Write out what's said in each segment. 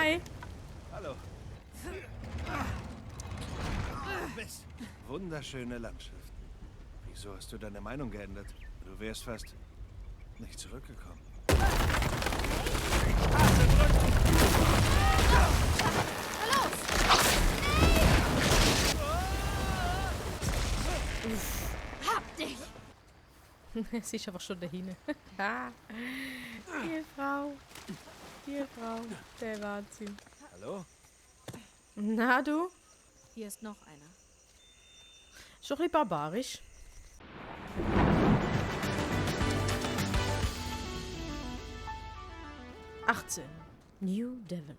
Hi. Hallo. Mist. Wunderschöne Landschaften. Wieso hast du deine Meinung geändert? Du wärst fast nicht zurückgekommen. Hab dich! Sie ist einfach schon dahin. Die Frau. Der Wahnsinn. Hallo? Na du? Hier ist noch einer. Schon ein bisschen barbarisch. »18. New Devon.«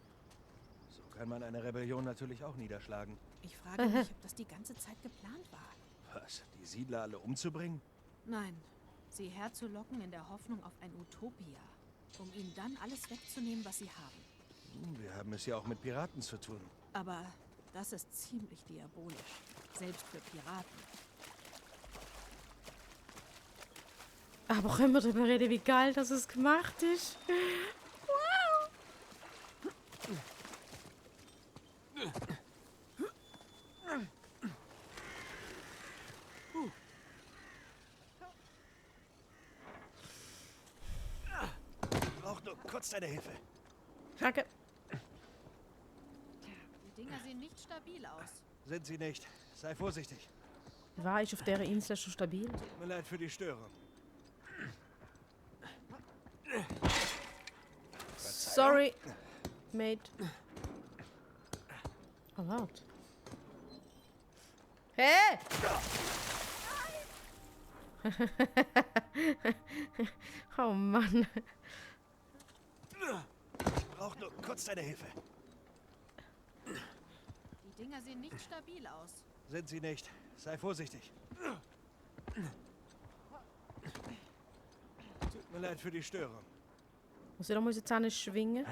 So kann man eine Rebellion natürlich auch niederschlagen. Ich frage mich, ob das die ganze Zeit geplant war. Was? Die Siedler alle umzubringen? Nein, sie herzulocken in der Hoffnung auf ein Utopia, um ihnen dann alles wegzunehmen, was sie haben. Wir haben es ja auch mit Piraten zu tun. Aber das ist ziemlich diabolisch, selbst für Piraten. Aber können wir darüber reden, wie geil das es gemacht ist? Wow! Braucht nur kurz deine Hilfe. Danke. Die Dinger sehen nicht stabil aus. Sind sie nicht. Sei vorsichtig. War ich auf der Insel schon stabil? Tut mir leid für die Störung. Sorry, mate. Oh, laut. Hey! Oh Mann. Braucht nur kurz deine Hilfe. Die Dinger sehen nicht stabil aus. Sind sie nicht. Sei vorsichtig. Tut mir leid für die Störung. Muss ich doch mal unsere Zähne schwingen?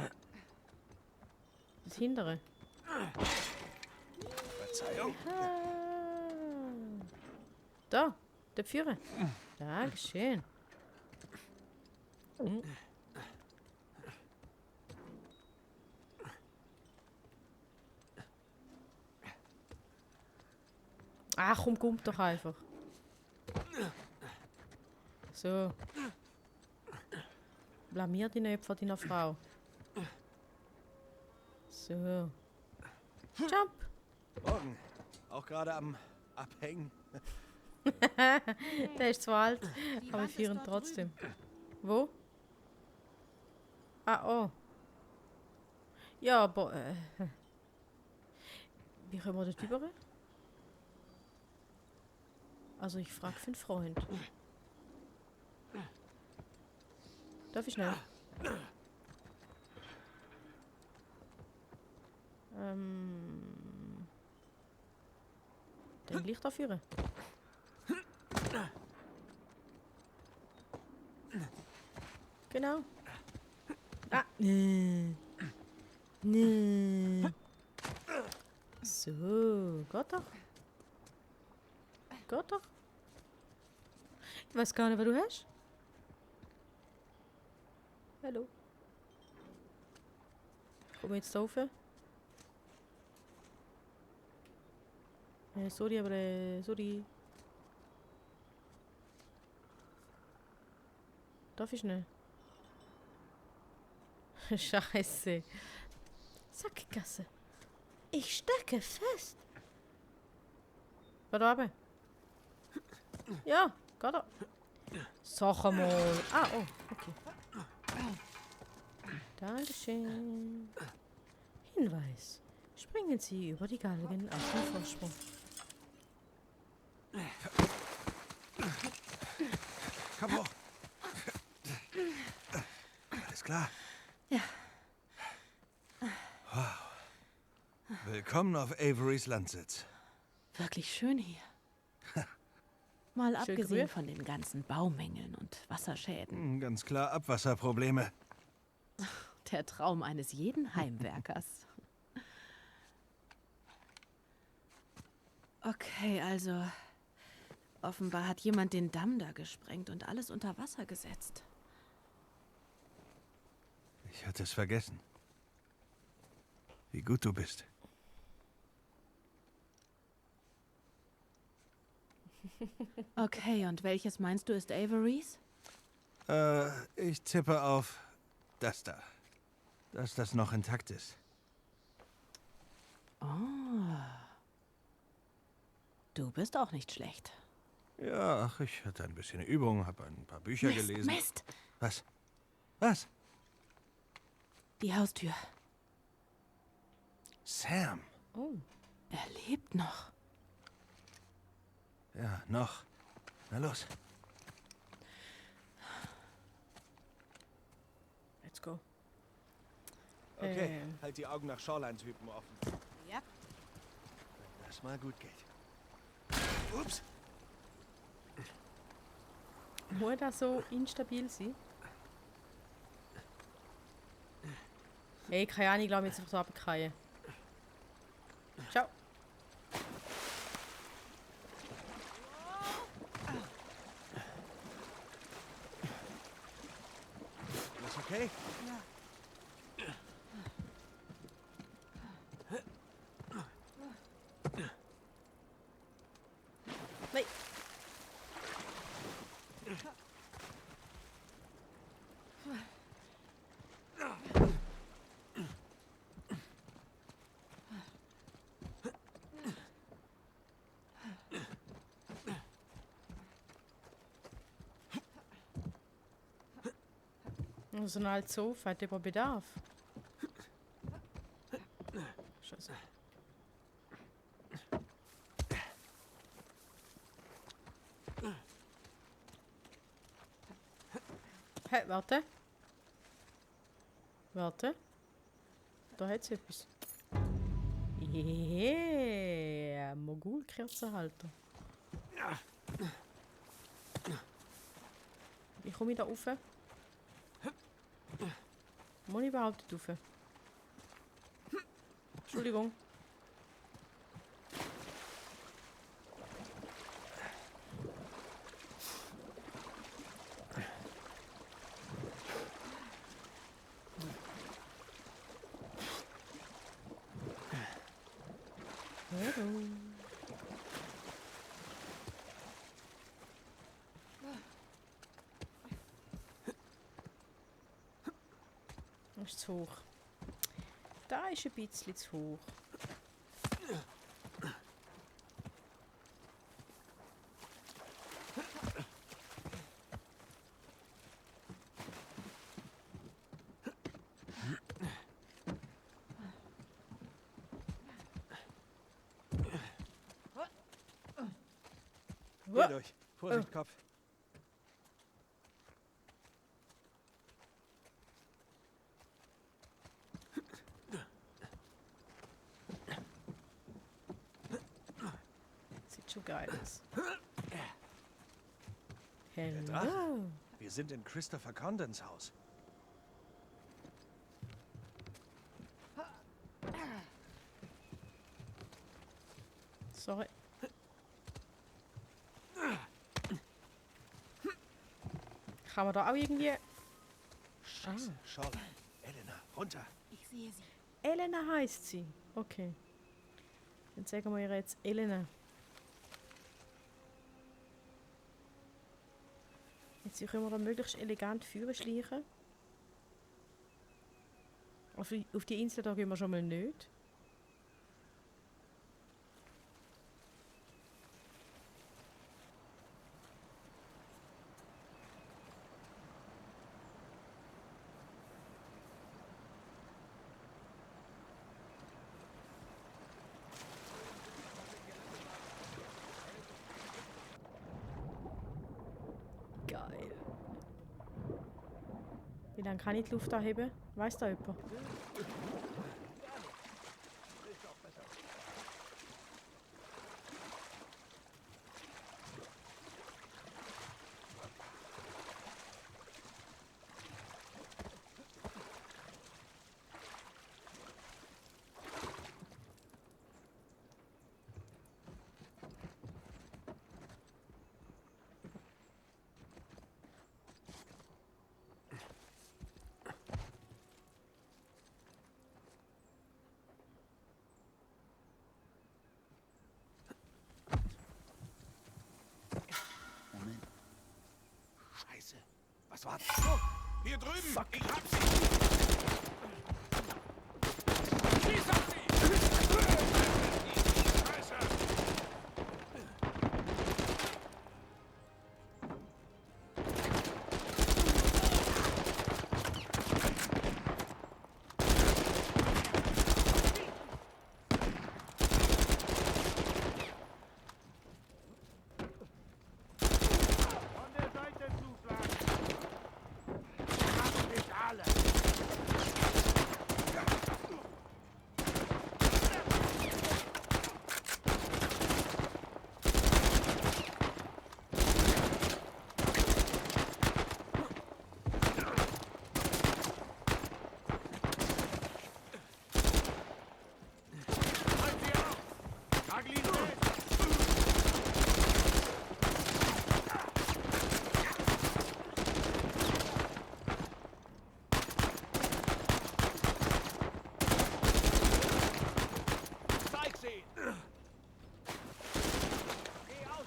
Das Hintere. Verzeihung. Da, der Führer. Dankeschön. Ach, kommt doch einfach. So. Blamier dich nicht vor deiner Frau. So. Jump! Morgen. Auch gerade am Abhängen. Der ist zwar alt, Die aber wir Wand führen ist dort trotzdem. Wo? Ah, oh. Ja, aber... wie kommen wir dort rüber? Also ich frage für einen Freund. Darf ich schnell? Den Licht aufführen. Genau. Ah. Nee. So, geht doch. Geht doch. Ich weiß gar nicht, was du hast. Hallo. Komm jetzt rauf. Sorry, aber sorry. Darf ich nicht? Scheiße. Sackgasse. Ich stecke fest. Warte aber. Ja, geht doch. Sag mal. Ah, oh, okay. Dankeschön. Hinweis. Springen Sie über die Galgen auf den Vorsprung. Komm hoch. Alles klar? Ja. Wow. Willkommen auf Averys Landsitz. Wirklich schön hier. Mal Schön abgesehen gerührt. von den ganzen Baumängeln und Wasserschäden. Ganz klar Abwasserprobleme. Der Traum eines jeden Heimwerkers. Okay, also offenbar hat jemand den Damm da gesprengt und alles unter Wasser gesetzt. Ich hatte es vergessen. wie gut du bist. Okay, und welches meinst du ist Averys? Ich tippe auf das da. Dass das noch intakt ist. Oh. Du bist auch nicht schlecht. Ja, ach, ich hatte ein bisschen Übung, habe ein paar Bücher gelesen. Mist! Was? Was? Die Haustür. Sam. Oh, Er lebt noch. Ja, noch. Na los. let's go. Okay, halt die Augen nach Shoreline-Typen offen. Ja. Wenn das mal gut geht. Ups. Muss das so instabil sein? Hey, keine Ahnung, ich glaube, jetzt einfach so abgekreien. Ciao. Ist okay? Nein. So ein altes Sofa hat über Bedarf. Scheiße. Hä, warte. Warte. Da hat's etwas. Yeah, Mogul-Kerzenhalter. Wie komme ich da rauf? Muss ich überhaupt nicht rauf? Entschuldigung. Hallo. Das ist zu hoch. Da ist ein bisschen zu hoch. Geh durch. Vorsicht, Kopf. Sieht schon geil aus. Der Hello. Drache. Wir sind in Christopher Condons Haus. Sorry. Kann man da auch irgendwie... Scheiße, Shoreline. Elena, runter. Ich sehe sie. Elena heißt sie. Okay. Dann sagen wir ihr jetzt Elena. Jetzt können wir da möglichst elegant führen schleichen. Auf die Insel da gehen wir schon mal nicht. Geil. Wie lange kann ich die Luft anheben? Weiss da jemand? Scheiße. Was war das? Oh, hier drüben. Fuck. Ich hab sie. Schieß auf sie. Scheiße. Von der Seite zuschlagen. Mach nicht alle. Halt sie auf. Nagel ihn fest. Zeig sie. Geh aus.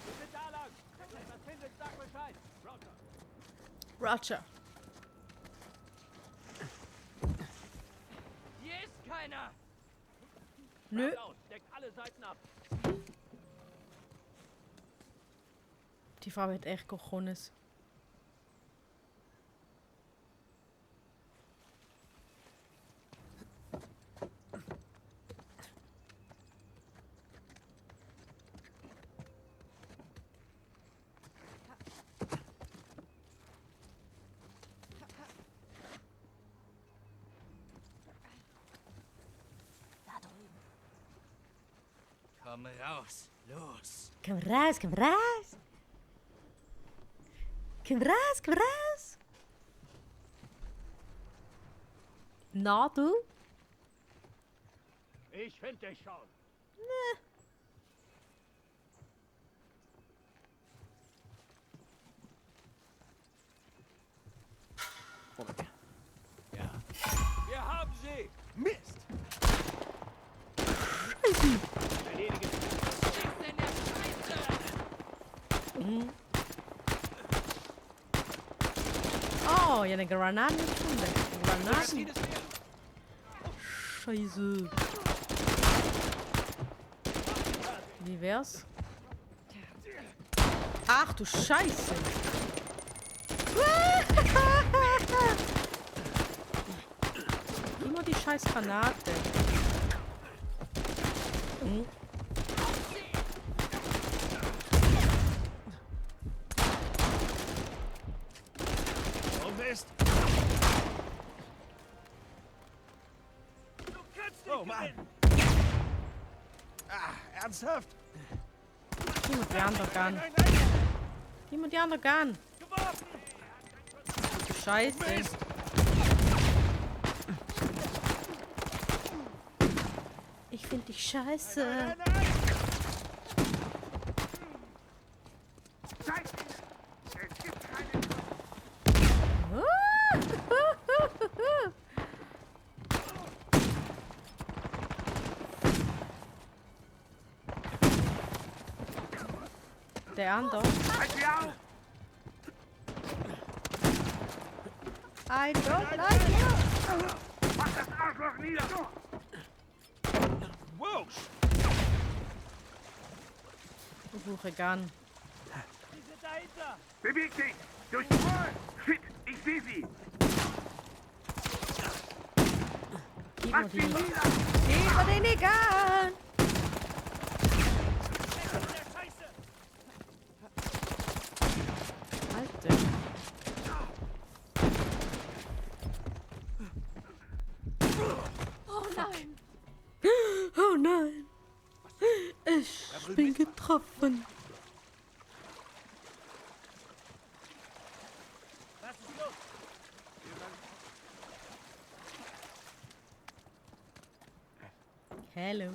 Wir sind da lang. Wenn du etwas findest, sag Bescheid. Roger. Roger. Hier ist keiner. Nö. Aus. Deckt alle Seiten ab. Die Frau hat echt cojones. Komm raus. Los. Komm raus, komm raus. Komm raus, komm raus. Na, du? Ich finde dich schon. Ja. Wir haben sie. Mist. Erledige sie. Oh, ja, eine Granate gefunden. Granaten. Ist wert. Scheiße. Wie wär's? Ach du Scheiße. Immer die scheiß Granate. Hm. Oh Mist. Du kannst nicht Oh Mann. gewinnen. Ah, ernsthaft? Geh mit die andere Gun. Nein, nein. Geh mit die andere Gun. Geworfen. Du Scheiße. Mist. Ich find dich scheiße. Nein, nein. Zeig ihnen. Es gibt keine. Der andere. Halt sie auf. I don't like you. Mach das Arschloch nieder. Wow. Ich suche Gun. Sie sind dahinter. Beweg dich! Durch die Wall! Shit, ich sehe sie! Gib Mach mir sie die. nieder! Gib mir die Gun. Der Scheiße. Alter. Oh nein! Oh nein. Ich bin getroffen. Was ist los? Hello.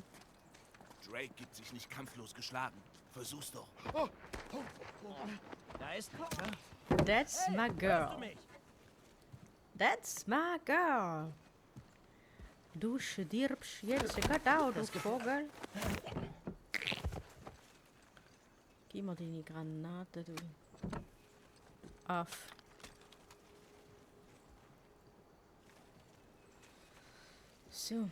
Drake gibt sich nicht kampflos geschlagen. Versuch's doch. Da ist keiner. That's my Hörst du girl. mich? That's my girl. Du stirbst jetzt genau, du Vogel. Gib mir deine Granate, du Aff. So.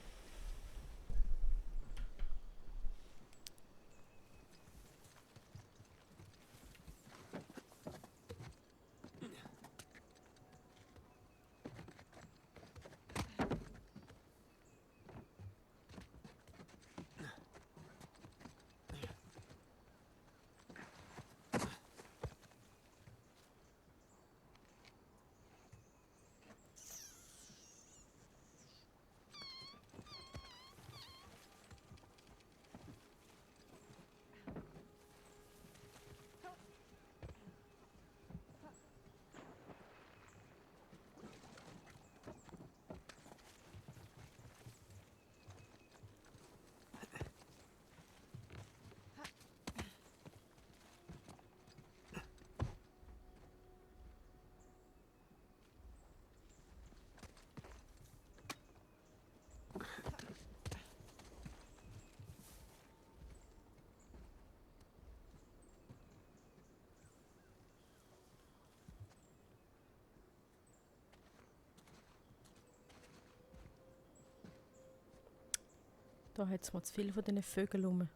Da hat es mir zu viel von diesen Vögeln rum.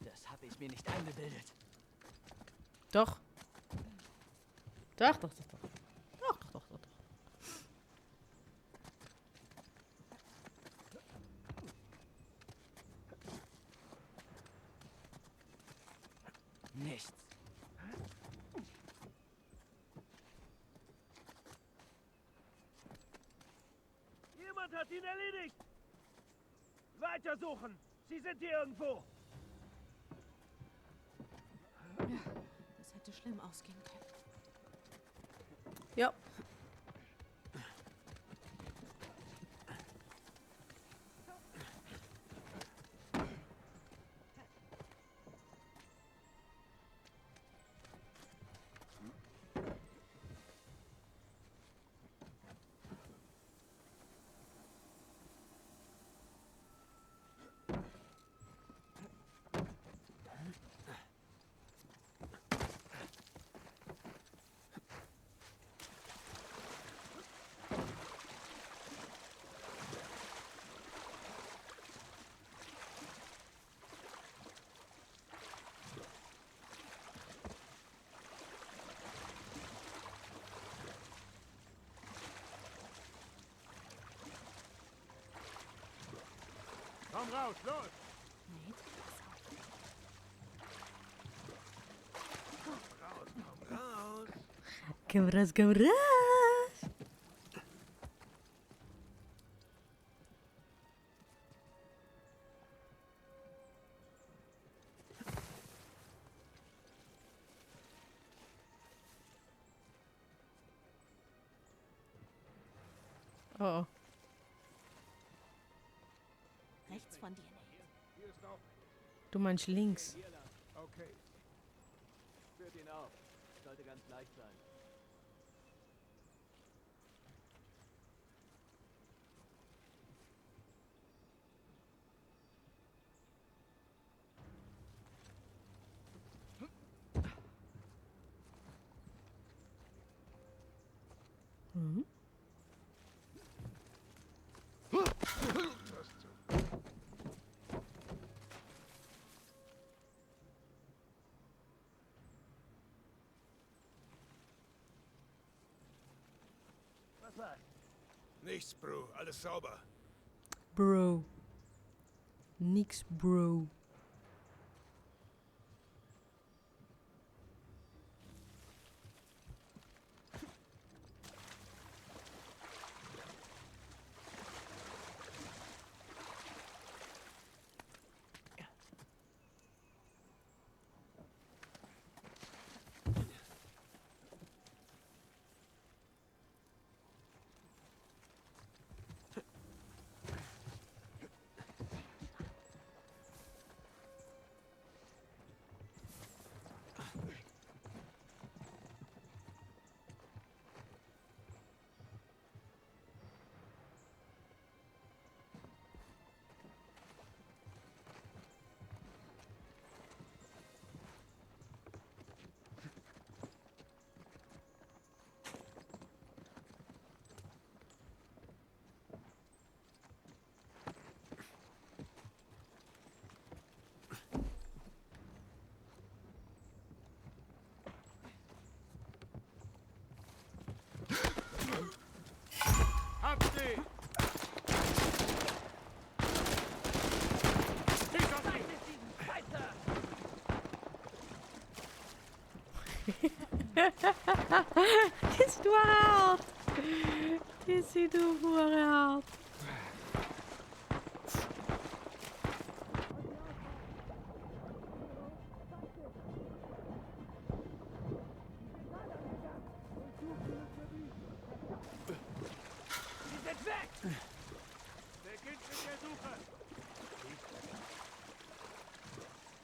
Das habe ich mir nicht eingebildet. Doch. Doch, doch, doch, doch. Doch, doch, doch, doch, doch. Nichts. Jemand hat ihn erledigt! Weitersuchen! Sie sind hier irgendwo! Das hätte schlimm ausgehen können. Ja. Komm raus, los! Nate, pass auf. Komm raus, komm raus. Oh, oh. Rechts von dir, Nate. Du meinst links. Okay. Führt ihn auf. Sollte ganz leicht sein. Mhm. Was war's? Nichts, Bro. Alles sauber. Bro. Nix, Bro. Die sind hart. Die sind hart. Beginnt mit der Suche. Wir sind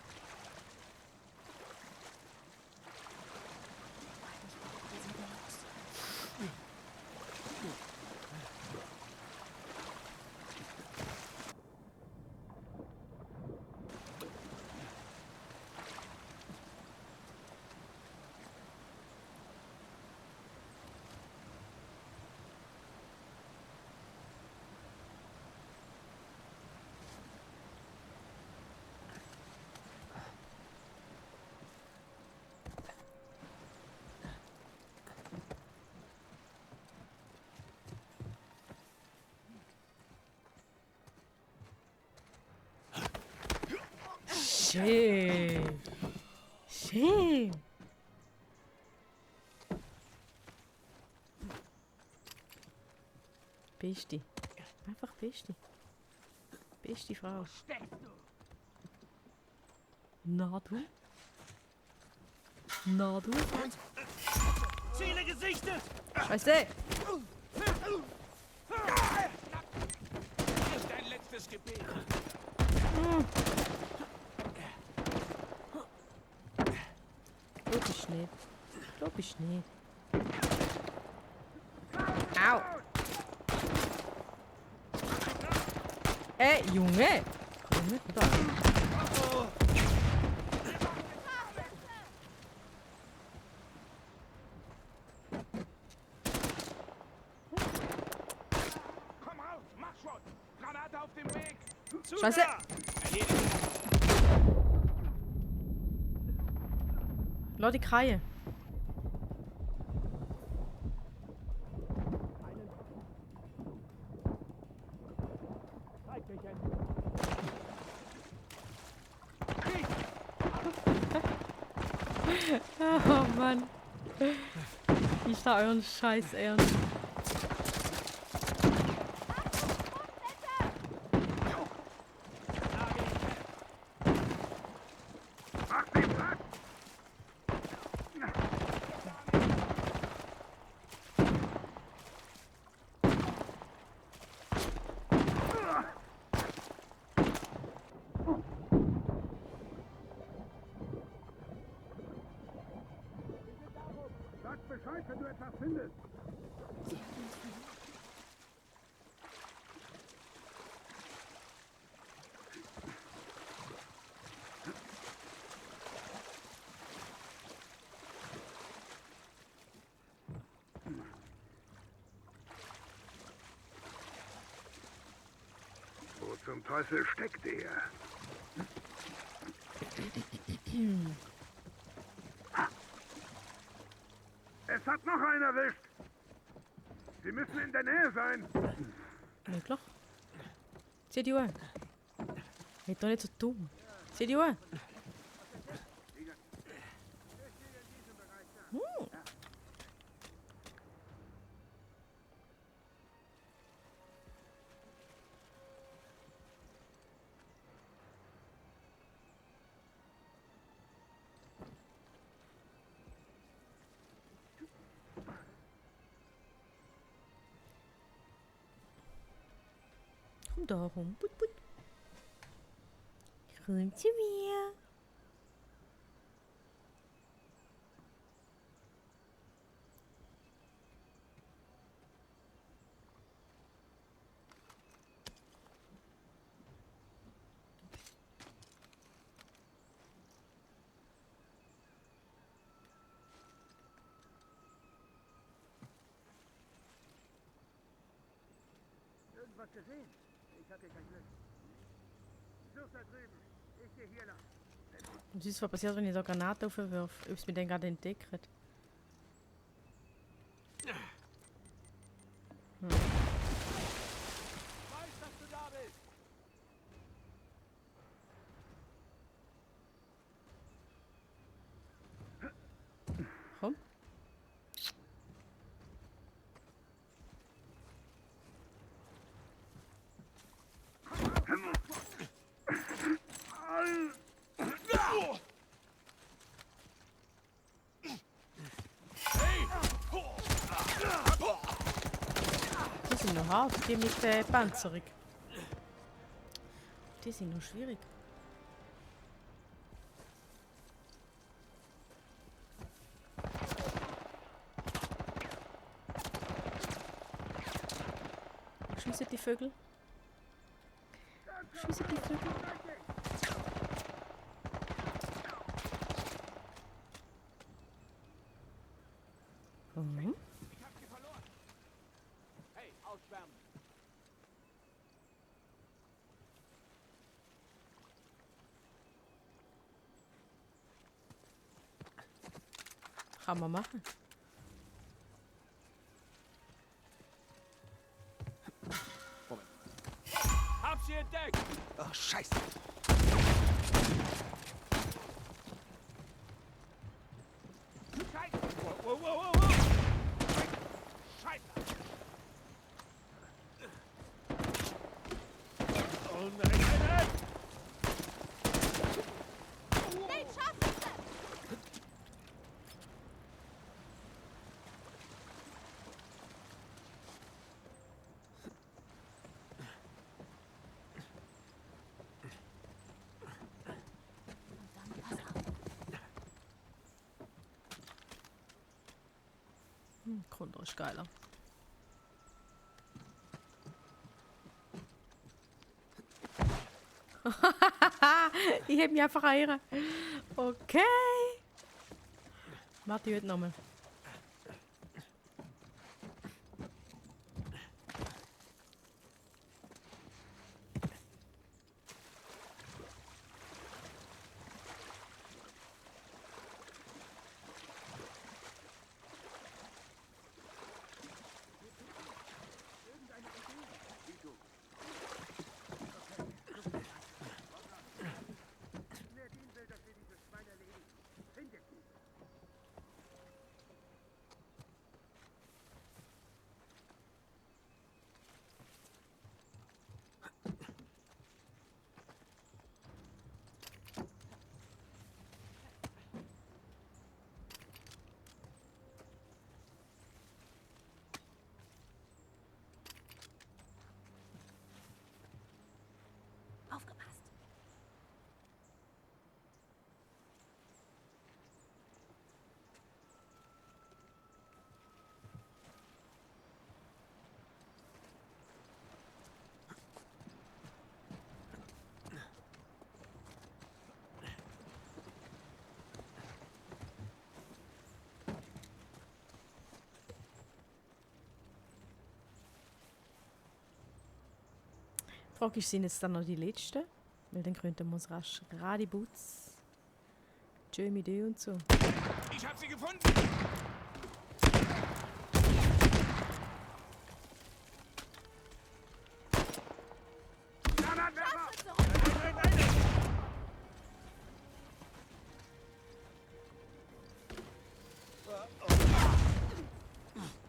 ja los. Schön. Schön. Beste. Einfach Beste. Beste Frau. Na du? Na du? Ziele gesichtet! Weißt du? Hier ist dein letztes Gebet. Glaub ich nicht. Glaub ich nicht. Au! Junge! Junge, da. Komm raus, mach schon! Granate auf dem Weg! Zu Scheiße! nah! Lass die Kreie. Oh Mann. Ich da euren Scheiß ernst. Mach den Platz! Sag Bescheid, wenn du etwas findest! Wo zum Teufel steckt er? Es hat noch einen erwischt. Sie müssen in der Nähe sein. Ja klar. Zieh die Uhr. Red doch nicht so dumm. Zieh die Uhr. Komm da rum. Put, put. Komm zu mir. Irgendwas gesehen? Ich hatte kein Glück. Such da drüben. Ich gehe hier lang. Und siehst, was passiert, wenn ich da Granaten aufwirf? Ob es mir den gerade entdeckt. Weiß, dass du da bist. Komm. hart, die mit der Panzerung. Die sind noch schwierig. Schießen die Vögel? Schießen die Vögel? Mhm. Ich hab sie verloren. Hey, ausschwärmen. Kann man machen. Hab sie entdeckt. Oh, Scheiße. Scheiße. Wow, wow, wow, wow. Scheiße. Oh nein, nein, nein. Kondor ist geiler. Ich heb mich einfach eiern. Okay. Warte, ich heute nochmal. Wer dienen will, dass wir dieses Schwein erledigen, findet ihn. Aufgepasst. Die Frage ist, sind jetzt dann noch die letzten? Weil dann könnten wir uns rasch Radibutz, Jamie D und so. Ich hab sie gefunden.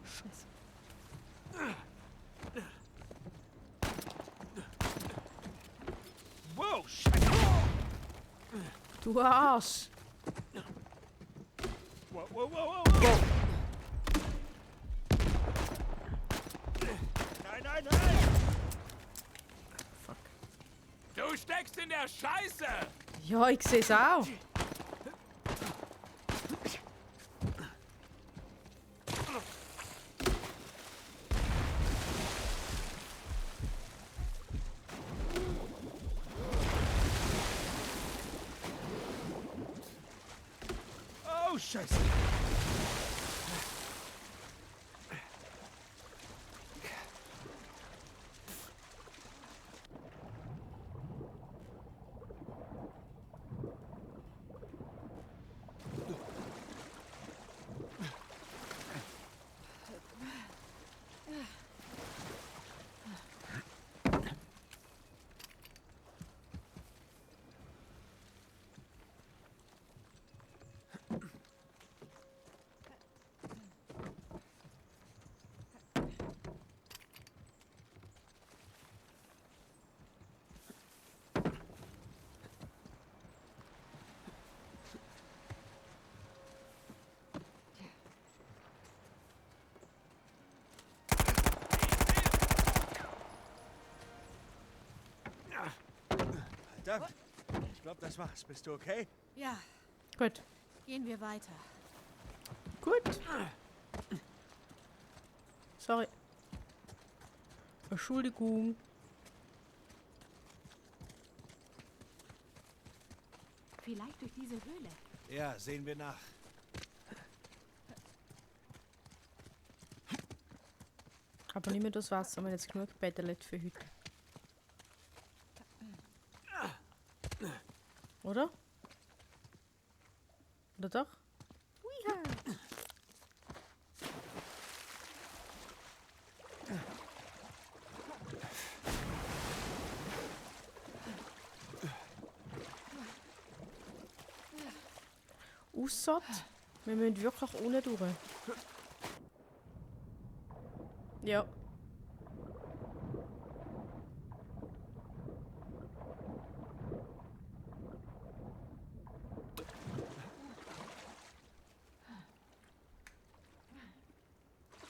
Scheiße. Wow, Scheiße. Du Arsch! Wow, wow, wow, wow, wow. Nein, nein, nein. Fuck. Du steckst in der Scheiße. Ja, ich seh's auch. Oh, Scheiße. Verdammt. Ich glaube, das war's. Bist du okay? Ja, Gut. gehen wir weiter. Gut. Sorry. Entschuldigung. Vielleicht durch diese Höhle. Ja, sehen wir nach. Aber nicht mehr das Wasser, wir haben jetzt genug Bettlet für heute. Oder? Oder doch? Uiha. Aussat, wir müssen wirklich ohne durch. Ja.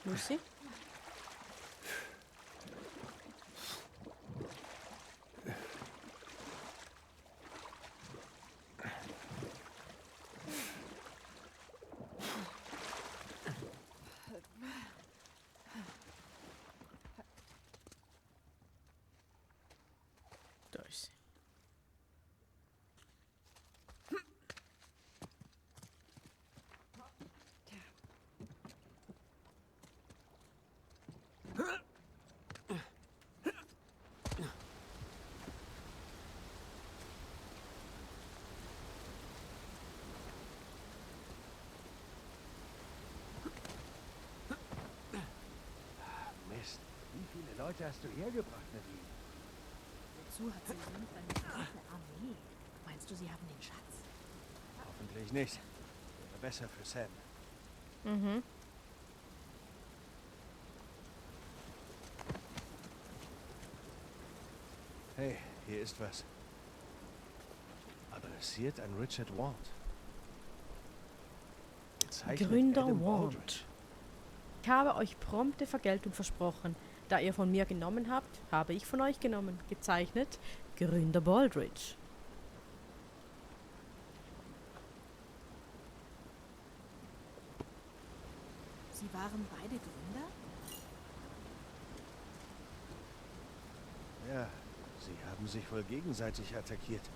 Lucy? Da ist sie. Mist. Wie viele Leute hast du hergebracht, Nadine? Wozu hat sie so eine ganze Armee? Meinst du, sie haben den Schatz? Hoffentlich nicht. Wäre besser für Sam. Mhm. Hey, hier ist was. Adressiert an Richard Ward. Gezeichnet Gründer Adam Ward. Baldridge. Ich habe euch prompte Vergeltung versprochen. Da ihr von mir genommen habt, habe ich von euch genommen. Gezeichnet Gründer Baldridge. Sie waren beide Gründer? Ja, sie haben sich wohl gegenseitig attackiert.